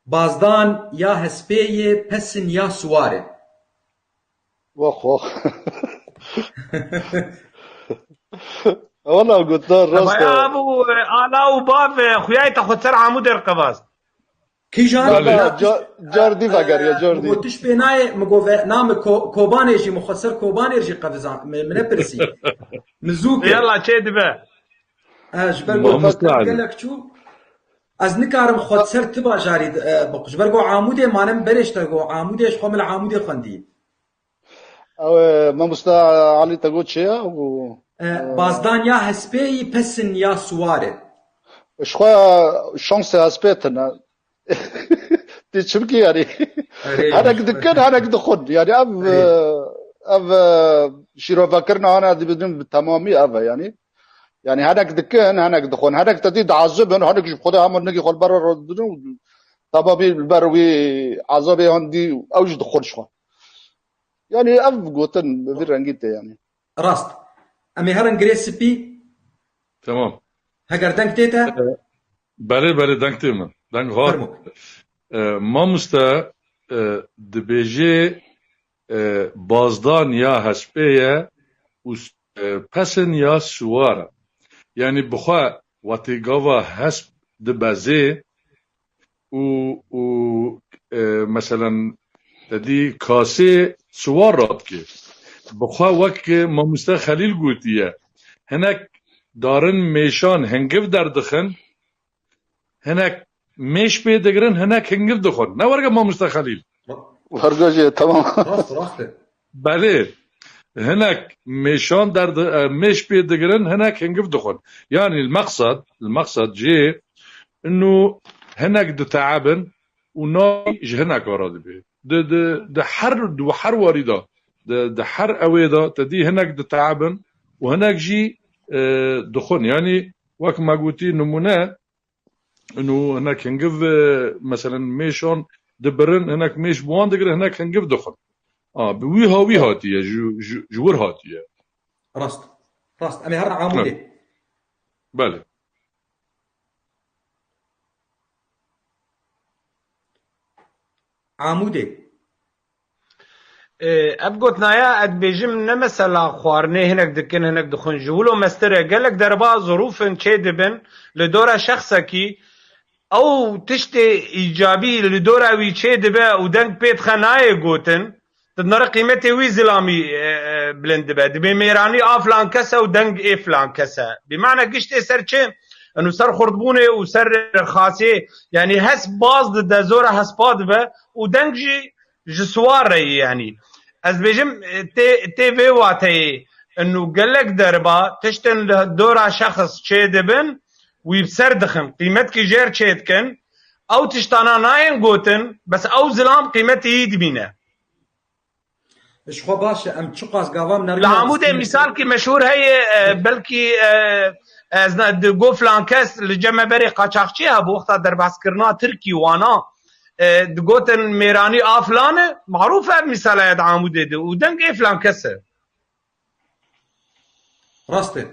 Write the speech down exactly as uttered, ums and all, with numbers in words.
Bazdan ya hespê yê, pesin ya siwar e. Wax wax. Wala gotin rast e. Bayav û ala û bav e, xuyayê te xwe ser Amûdê re qevast. Kîjan? Belê. Ya, ca- car dî vegeriya, car dî. Min got tiş pê nayê, min got ve name Ko- Kobanê jî, min xwe ser Kobanê jî qevizan. Min, min nepirsî. Min zû kir. Yalla çê dibe. E, ji ber Mamoste gotin Ali. Gelek çû. Ez nikarim xwe ser ti bajarî de, e, biqu. Ji ber go Amûdê manem berê ji te go Amûdê, ji xwe min li Amûdê xwendî. Ew e, mamoste Ali te got çi ye? Û E, Bazdan ya hespê yî, pesin ya siwar e. Ji xwe şansê hespê tine. Tê çimkî yani. Erê, henek dikin, henek dixwin. Yani ev, Erê. e, ev, e, şîrovekirina ana dibidin bi temamî ev e yani. Yani henek dikin, henek dixwin. Henek te dî diezibin, henek ji Xwedê hema nigî xwe li ber re didin û temamî li ber wî ezabê han dî ew jî dixwin ji xwe. Yani ev gotin bi vî rengî tê yani. Rast. Em ê herin girê spî. Tamam. Heger deng tê te. Belê belê deng tê min. Deng hat. Fermo. E, mamoste, e, dibêjê, e, bazdan ya hespê ye û s- e, pesin ya siwar e. Yani bi xwe wetê gava hesp dibezê û, û, e, meselen te dî kasê siwar radike. Bi xwe wek mamoste Xelîl gotiye, hinek darin mêşan hingiv derdixin, hinek mêş pê digirin, hinek hingiv dixwin. Ne werge mamoste Xelîl? Werge jî, tamam. Rast, rast e. Belê. Hinek mêşan derd, e, mêş pê digirin, hinek hingiv dixwin. Yani li meqsed, li meqsed jê inu hinek diteebin û navî ji hinek re dibê. Di, di, di her, di her warî de, di, di her ewê de te dî hinek diteebin û hinek jî, e, dixwin. Yani wek me gotî nimûne, û hinek hingiv, e, meselen mêşan dibirin, hinek mêş bi wan digirin, hinek hingiv dixwin. A, bi wî hawî hatiye, ji, ji, ji wir hatiye. Rast. Rast. Em ê herin Amûdê. Belê. Amûdê. Ev gotinaya ez dibêjim ne mesela xwarinê hinek dikin, hinek dixwin. Ji wilo mestir e. Gelek derba zirûfin çê dibin li dora şexsekî, ew tiştê îcabî li dora wî çê dibe û deng pê dixe nayê gotin, di nere qîmetê wî zilamî, e, e, bilind dibe. Dibê mêranî a filan kes e û deng ê filan kes e. Bi mane giştê ser çi? Eno ser xurtbûnê û ser xasê, yanî hes baz dide, zora hespa dibe û deng jî ji siwar re ye yanî. Ez dibêjim, e, tê, tê vê wateyê, eno gelek derba tiştên li dora şexs çê dibin, wî bi ser dixin, qîmetkî jêr çê dikin, ew tiştana nayên gotin, bes ew zilam qîmetê yî dibîne. Ji xwe baş e, em çiqas gava em Li nermî Amûdê mîsalkî meşhûr heye, e, belkî, e, ez ne, di go filan kes li cem me berê qaçaxçî hebû, wexta derbazkirina Tirkî wana, e, digotin mêranî a filan e, marûf e ev mîsala ye di Amûdê de û deng ê filan kes e. Rast e.